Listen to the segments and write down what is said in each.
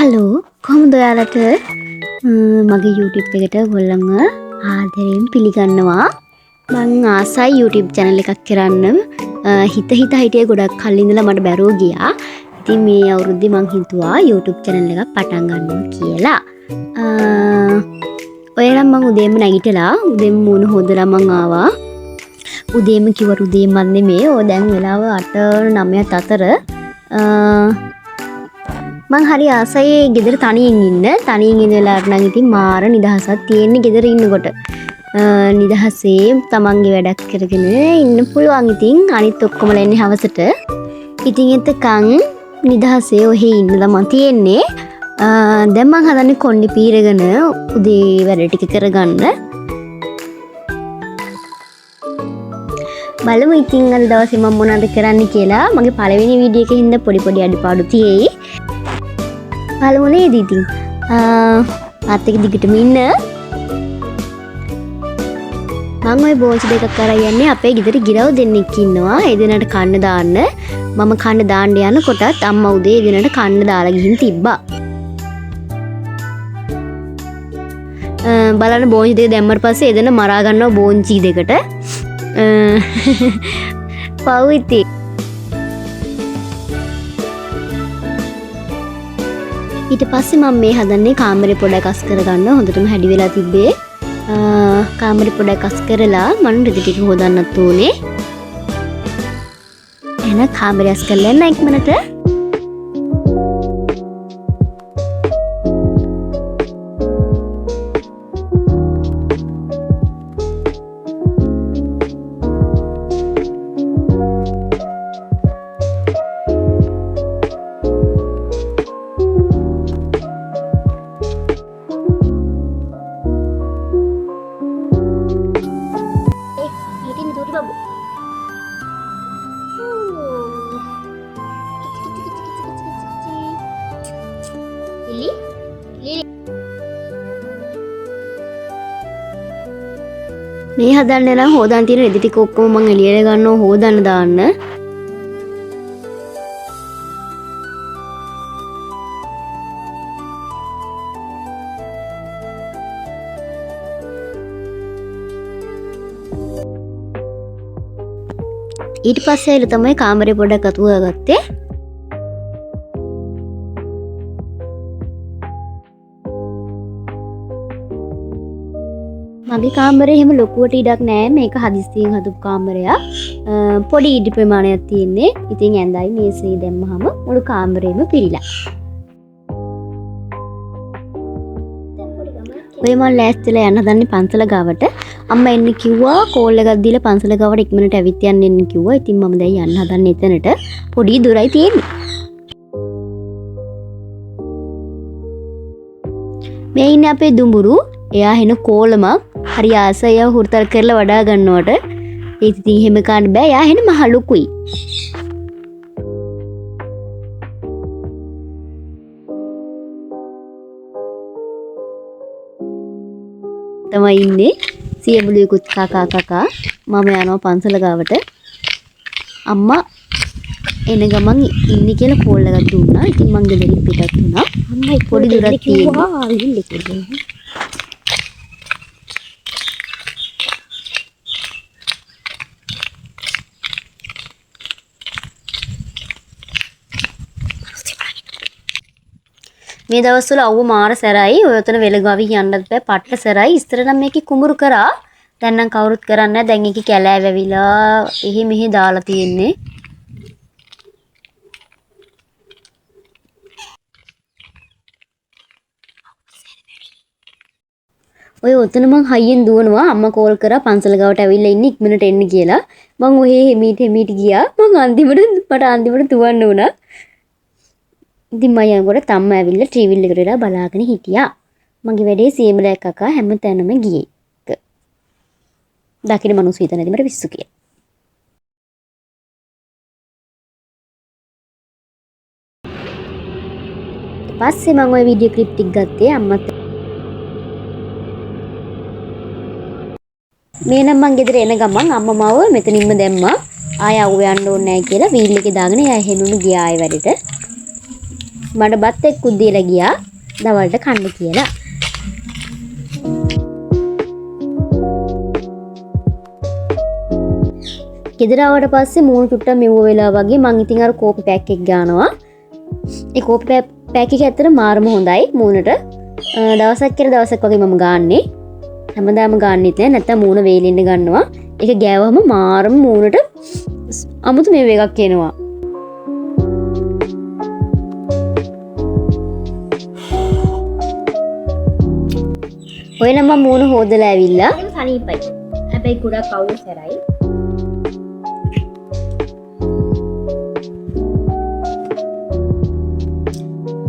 Hello, කොහොමද ඔයාලට? මගේ YouTube එකට ඔයගොල්ලන්ව ආදරයෙන් පිළිගන්නවා. මං ආසයි YouTube channel එකක් කරන්න. හිත හිත හිටියේ ගොඩක් කල් ඉඳලා මට බැරුව ගියා. ඉතින් මේ අවුරුද්දේ මං හිතුවා YouTube channel එකක් පටන් ගන්නවා කියලා. ඔය නම් මං උදේම නැගිටලා උදේම මූණ හොදලා මං ආවා. උදේම කිව්වට උදේම මං නෙමෙයි. ඔය දැන් වෙලාව අට නවයත් අතර. මං හරි ආසයි ගෙදර තනියෙන් ඉන්න. තනියෙන් ඉන්න වෙලාවට නම් ඉතින් මාර නිදහසක් තියෙන්නේ ගෙදර ඉන්නකොට. නිදහසේ තමන්ගේ වැඩක් කරගෙන ඉන්න පුළුවන්. ඉතින් අනිත් ඔක්කොමලා එන්නේ හවසට. ඉතින් එතකන් නිදහසේ ඔහේ ඉන්න තමන් තියෙන්නේ. දැන් මං හදන්නේ කොණ්ඩේ පීරගෙන උදේ වැඩ ටික කරගන්න. බලමු ඉතින් අද දවසේ මම මොනවද කරන්න කියලා. මගේ පළවෙනි වීඩියෝ එකේ හින්දා පොඩි පොඩි අඩුපාඩු තියෙයි. බලමු නේද ඉතින්. මාත් එක්ක දිගටම ඉන්න. මං ওই බෝංචි දෙකක් අරන් යන්නේ අපේ ගෙදර ගිරව් දෙන්නෙක් ඉන්නවා. ඒ දෙනාට කන්න දාන්න. මම කන්න දාන්න යනකොටත් අම්මා උදේ ඒ දෙනාට කන්න දාලා ගිහින් තිබ්බා. බලන්න බෝංචි දෙක දැම්මට පස්සේ ඒ දෙනා මරා ගන්නවා බෝංචි දෙකට. පව් ඉතින්. ඊට පස්සේ මම මේ හදන්නේ කාමරේ පොඩක් අස් කරගන්න. හොඳටම හැඩි වෙලා තිබ්බේ. කාමරේ පොඩක් අස් කරලා මම රෙදි ටික හොදන්නත් ඕනේ. එහෙනම් කාමරේ අස් කරලා එන්න ඉක්මනට. මේ හදන්න නම් හොදන් තියෙන රෙදි ටික ඔක්කොම මං එළියට ගන්නවා හොදන්න දාන්න. ඊට පස්සේ ඇවිල්ලා තමයි කාමරේ පොඩක් අතු හොයාගත්තේ. මගේ කාමරේ එහෙම ලොකුවට ඉඩක් නෑ. මේක හදිස්සියෙන් හදපු කාමරයක්. පොඩි ඉඩ ප්‍රමාණයක් තියෙන්නේ. ඉතින් ඇඳයි මේසෙයි දැම්මහම මුළු කාමරේම පිරීලා. ඔය මං ලෑස්තිලා යන්න හදන්නේ පන්සල ගාවට. අම්මා එන්න කිව්වා, කෝල් එකක් දීලා පන්සල ගාවට ඉක්මනට ඇවිත් යන්න එන්න කිව්වා. ඉතින් මම දැන් යන්න හදන්නේ එතනට. පොඩි දුරයි තියෙන්නේ. මේ ඉන්නේ අපේ දුඹුරු. එයා හෙන කෝලමක්. හරි ආසයි එයාව හුරතල් කරලා වඩා ගන්නවට. ඒත් ඉතින් එහෙම කන්න බෑ. එයා හෙන මහ ලොකුයි. තමයි ඉන්නේ. සියඹලුවෙකුත් කකා කකා. මම යනවා පන්සල ගාවට. අම්මා එන ගමන් ඉන්නේ කියලා කෝල් එකක් දුන්නා. ඉතින් මං ගෙදරින් පිටත් වුණා. අම්මා පොඩි දුරක් ඉක්මනට කිව්වා, තියෙනවා. ආවිල්ල කියලා. මේ දවස්වල අවුව මාර සැරයි. ඔය ඔතන වෙලගාවි යන්නත් බෑ. පට්ට සැරයි. ඉස්සර නම් මේකේ කුඹුරු කරා. දැන් නම් කවුරුත් කරන්නේ නෑ. දැන් ඒකේ කැලෑ වැවිලා එහෙ මෙහෙ දාලා තියෙන්නේ. ඔය ඔතන මං හයියෙන් දුවනවා. අම්මා කෝල් කරා පන්සල ගාවට ඇවිල්ලා ඉන්නේ ඉක්මනට එන්න කියලා. මං ඔහේ හිමීට හිමීට ගියා. මට අන්තිමට දුවන්න වුණා. ඉතින් මං යනකොට අම්මා ඇවිල්ලා ට්‍රීවිල් එකට වෙලා බලාගෙන හිටියා. මගේ වැඩේ සීමලයක් කකා හැම තැනම ගියේ. දකින මනුස්සය හිතන ඉතින් මට පිස්සු කියලා. පස්සේ මං ওই වීඩියෝ ක්ලිප් ටික ගත්තේ අම්මත්. මේ නම් මං ගෙදර එන ගමන් අම්මා මාව මෙතනින්ම දැම්මා. ආය අවුව යන්න ඕනේ නෑ කියලා වීල් එකේ දාගෙන එයා එහෙමම ගියා ආයෙ වැඩට. මට බත් එක්කුත් දීලා ගියා දවල්ට කන්න කියලා. ගෙදර ආවට පස්සේ මූණ චුට්ටක් මෙව්ව වෙලා වගේ මං ඉතින් අර කෝපි පැක් එක ගානවා. ඒ කෝපි පැක් එක ඇත්තට මාරම හොඳයි මූණට. දවසක් කියලා දවසක් වගේ මම ගාන්නේ. හැමදාම ගාන්නෙත් නෑ, නැත්තම් මූණ වේලෙන්න ගන්නවා. ඒක ගෑවම මාරම මූණට අමුතු මෙව් එකක් එනවා. ඔය නම් මම මූණ හොදලා ඇවිල්ලා සනීපයි. හැබැයි ගොඩක් අවුල් සැරයි.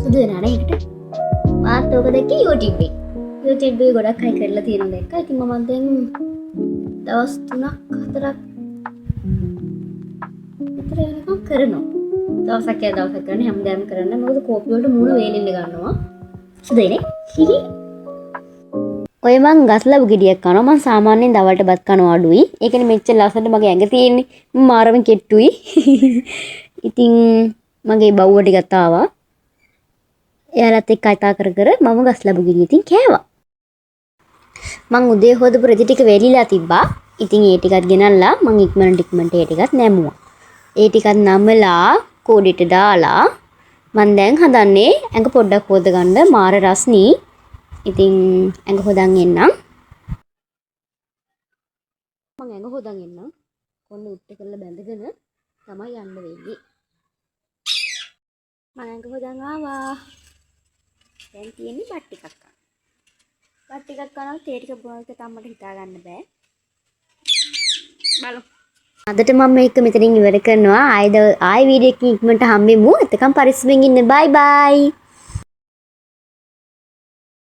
සුදු වෙනවා නේ ඒකට. මාත් ඕක දැක්කේ YouTube එකේ. YouTube එකේ ගොඩක් අය කරලා තියෙනවා දැක්කා. ඉතින් මම දැන් දවස් තුනක් හතරක් විතර වෙනකම් කරනවා. දවසක් යා දවසක් කරන්නේ, හැමදාම කරන්නේ. මොකද කෝපි වලට මූණ වේලෙන්න ගන්නවා. සුදුයිනේ. ඔය මං ගස් ලැබු ගෙඩියක් කනවා. මං සාමාන්‍යයෙන් දවල්ට බත් කනවා අඩුයි. ඒ කියන්නේ මෙච්චර ලස්සනට මගේ ඇඟ තියෙන්නේ. මං මාරම කෙට්ටුයි. ඉතින් මගේ බව්ව ටිකත් ආවා. එයාලත් එක්ක කතා කර කර මම ගස් ලැබු ගෙඩිය ඉතින් කෑවා. මං උදේ හොදපු රෙදි ටික වෙලිලා තිබ්බා. ඉතින් ඒ ටිකත් ගෙනල්ලා මං ඉක්මනට ඉක්මනට ඒ ටිකත් නැමුවා. ඒ ටිකත් නමලා කෝඩෙට දාලා මං දැන් හදන්නේ ඇඟ පොඩ්ඩක් හොද ගන්න. මාර රස්නි. ඉතින් ඇඟ හොදන් එන්නම්. මං ඇඟ හොදන් එන්නම්. කොන්න උට්ට කරලා බැඳගෙන තමයි යන්න වෙන්නේ. මං ඇඟ හොදන් ආවා. දැන් තියෙන්නේ බත් ටිකක් කන්න. බත් ටිකක් කනවා තේ ටික බොන එක තමයි මට හිතා ගන්න බෑ. බලමු. අදට මම මේක මෙතනින් ඉවර කරනවා. ආයෙ වීඩියෝ එකකින් ඉක්මනට හම්බෙමු. එතකන් පරිස්සමෙන් ඉන්න. බයි බයි.